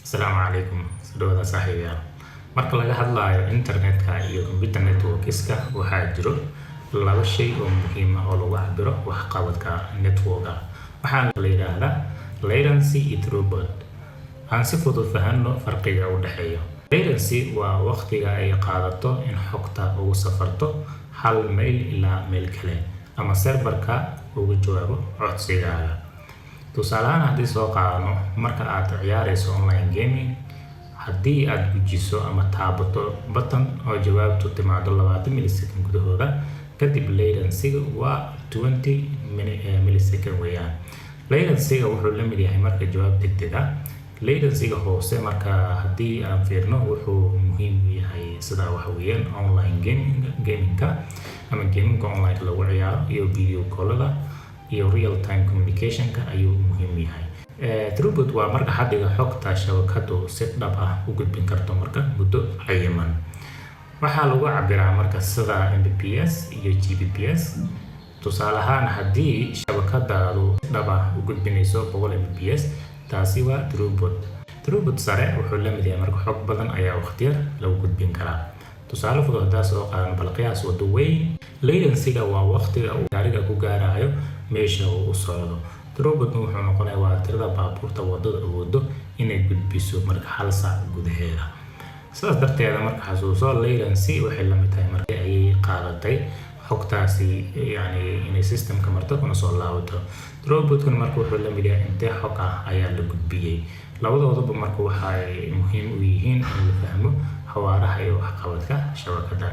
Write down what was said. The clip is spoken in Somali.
Asalaamu calaykum, soo dhawaada saaxiibayaal. Marka laga hadlayo internetka iyo computer networks-ka, waxaa jiro laba shay oo muhiim ah oo lagu cabiro waxqabadka network-ga. Waxaana la yidhaahdaa latency iyo throughput. Aan si fudud fahanno farqiga u dhexeeya. Latency waa waqtiga ay qaadato in xogta ugu safarto hal meel ilaa meel kale ama server-ka uga jawaabo codsigaaga. Tusaale ahaan, haddii soo qaadano marka aad ciyaareyso online gaming, haddii aad gujiso ama taabato button oo jawaabtu timaado 20 millisecond gudahooda, kadib latency-ga waa 20 millisecond weeyaan. Latency-ga wuxuu la mid yahay marka jawaab degdeg ah. Latency-ga hoose marka haddii aan fiirno, wuxuu muhiim u yahay sida waxa weeyaan online gaming, gaming-ka ama gaming-ka online lagu ciyaaro iyo video call-ada iyo real time communication-ka ayuu muhiim u yahay. Throughput waa marka xaddiga xogta shabakadu si dhab ah u gudbin karto marka muddo cayiman. Waxaa lagu cabiraa marka sida Mbps iyo Gbps. Tusaale ahaan, haddii shabakadaadu si dhab ah u gudbinayso 100 Mbps, taasi waa throughput. Throughput sare wuxuu la mid yahay marka xog badan ayaa waqti yar lagu gudbin karaa. Tusaale fudud haddaa soo qaadan, bal qiyaas waddo weyn. Latency-ga waa waqtiga uu gaariga ku gaarayo meesha uu u socdo. Throughput wuxuu noqonayaa waa tirada baabuurta waddada awoodo inay gudbiso marka hal saac gudaheeda. Sidaas darteeda marka xasuuso, latency waxay la mid tahay markii ayay qaadatay xogtaasi, yani inay system-ka marto kuna soo laabato. Throughput-kuna marka wuxuu la mid yahay intee xog ah ayaa la gudbiyey. Labadoodaba marka waxay muhiim u yihiin in la fahmo xawaaraha iyo waxqabadka shabakadda.